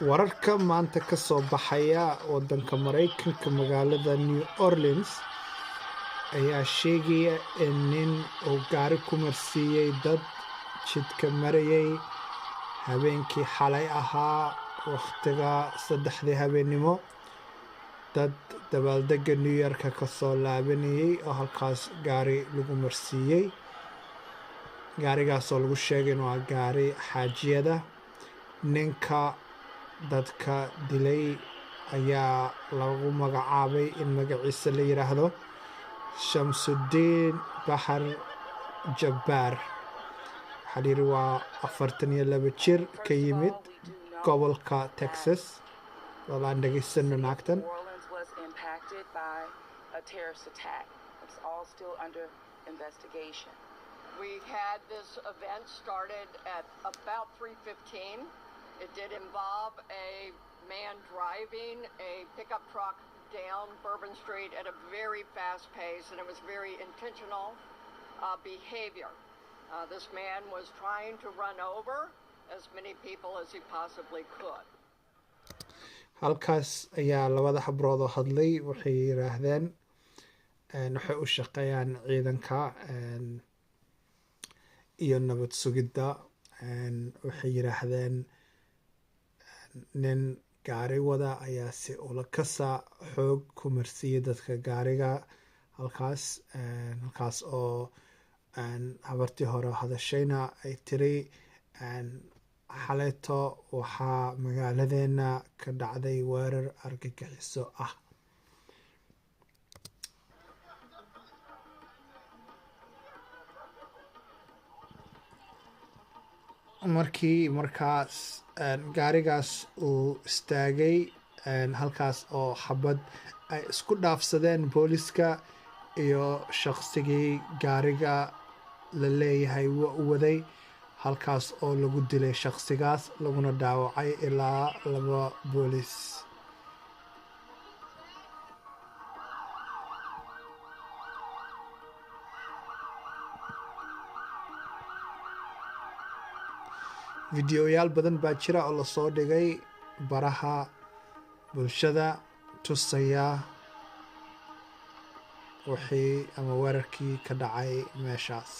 Wararka maanta ka soo baxaya waddanka Maraykanka, magaalada New Orleans, ayaa sheegaya in nin uu gaari ku marsiiyey dad jidka marayay habeenkii xalay ahaa, wakhtiga 3dii habeennimo, dad dabaaldega New Year-ka kasoo laabanayay oo halkaas gaari lagu marsiiyey, gaarigaasoo lagu sheegay in waa gaari xaajiyada. Ninka dadka dilay ayaa lagu magacaabay in magaciisa la yiraahdo Shamsudiin Baxar Jabbaar. Waxaa la yidhi waa 42 jir ka yimid gobolka Texas. Wal aan dhegeysano naagtan. New Orleans was impacted by a terrorist attack. It's all still under investigation. We had this event started at about 3:15. It did involve a man driving a pickup truck down Bourbon Street at a very fast pace, and it was very intentional behavior. This man was trying to run over as many people as he possibly could. Halkaas ayaa labada habrood oo hadlay waxay yiraahdeen waxay u shaqeeyaan ciidanka iyo nabad sugidda. Waxay yiraahdeen nin gaari wada ayaa si ula kasa xoog ku marsiiyey dadka gaariga halkaas oo habartii hore hadashayna ay tiri xaleyto waxaa magaaladeena ka dhacday weerar argagixiso ah. Markii markaas gaarigaas uu istaagay, halkaas oo xabad ay isku dhaafsadeen booliska iyo shaqsigii gaariga la leeyahay u waday, halkaas oo lagu dilay shaqsigaas laguna dhaawacay ilaa laba boolis. Videoyaal badan baa jira oo lasoo dhigay baraha bulshada, tusaya wixii ama weerarkii ka dhacay meeshaas.